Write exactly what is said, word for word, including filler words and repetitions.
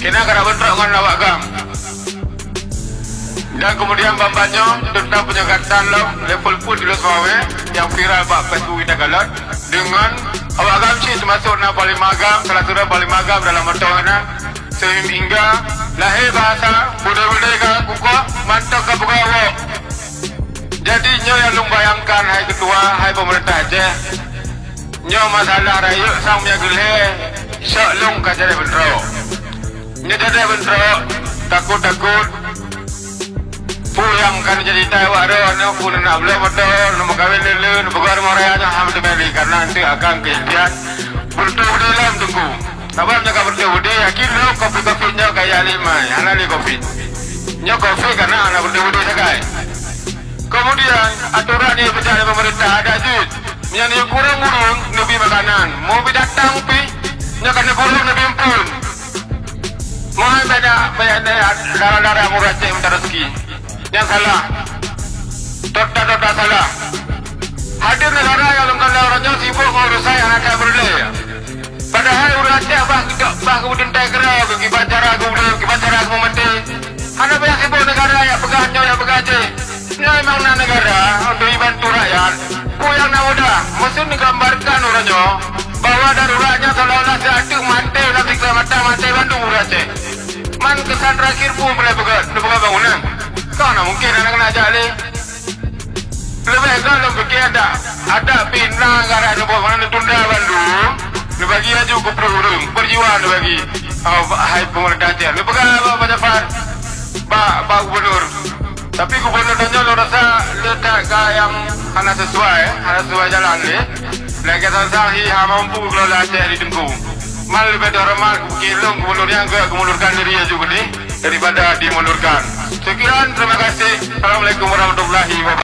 Keunan ka na beuntrok ngon awak GAM. Dan kemudian ban-ban nyoe teuntang penyekatan lom level pun di Lhokseumawe nyang viral bak Facebook kita kalon deungon awak GAM cit, teumasok na Panglima GAM, salah sidroe Panglima GAM dalam mantong na sehingga lahé bahasa budaya-budaya ka kukoh mantong ka peugah awak. Jadi nyoe nyang lôn bayangkan, hai Ketua, hai pemerintah Aceh, nyoe masalah rayeuk sang meunyoe geuh lhée, syok lôn ka jadi beuntrok. Nyoe jadi beuntrok, takot-takot peue nyang ka jadi tai awak droe, nyoe peue neunak bloe moto, neumeukawen le-le, neupeugah rumoh raya nyoe hana teumeli, karena eunteuk akan kejadian beureutoh-beureutoh lom teungku. Sabab nyoe ka beureutoh-beureutoh, yakin lôn covid-covid nyoe ka jak lé mai, hana lé covid. Nyoe covid kana hana beureutoh-beureutoh sagai. Kemudian, aturan nyang geupeujak lé pemerintah adak jeuet. Meunyoe neuyue kureueng ureueng, neubi makanan. Meu binatang pih, nyoe ka neukureueng neubi eumpeuen. Meuhai banyak, banyak dara-dara murah cek minta rezeki. Nyang salah. Tota-tota salah. Hadir negara nyang lôn kandang uroe nyoe sibuk ngon urusan nyang hana that peureulée. Padahai ureueng Aceh bah, bah geubeudeuntai keudroe, kiban cara geuudeb, kiban cara geumumaté. Hana payah sibok negara nyang peugah nyoe, nyang peugah jéh. Nyoe memang na negara untuk dibantu rakyat. Peue nyang na mudah, meusti neugambarkan uroe nyoe bahwa darurat nyoe seolah-olah siat teuk maté lam siksa mata, maté bandum ureueng Aceh. Man keusan terakhir peue peureulée peugah, neupeugah bangunan. Kon hana mungken hana keuneuk jak lé. Leubeh goh lôn pike adak, adak pih na gara neubuet meunan neutunda bandum, neubagi laju keu ploh ureueng, peujiwa neubagi. Oh, hai pemerintah Aceh, neupeugah bak Pak Jafar, bak, bak gubernur. Tapi gubernur tanyoe lôn rasa le that ka nyang hana sesuai, hana sesuai jalan lé. Lagée sang-sang hi hana mampu geulola Aceh di Teungku. Man leubeh teuhoreumat keu lôn gubernur nyang geumundurkan diri laju keudeh daripada dimundurkan. Sekian, terima kasih. Assalamualaikum warahmatullahi wabarakatuh.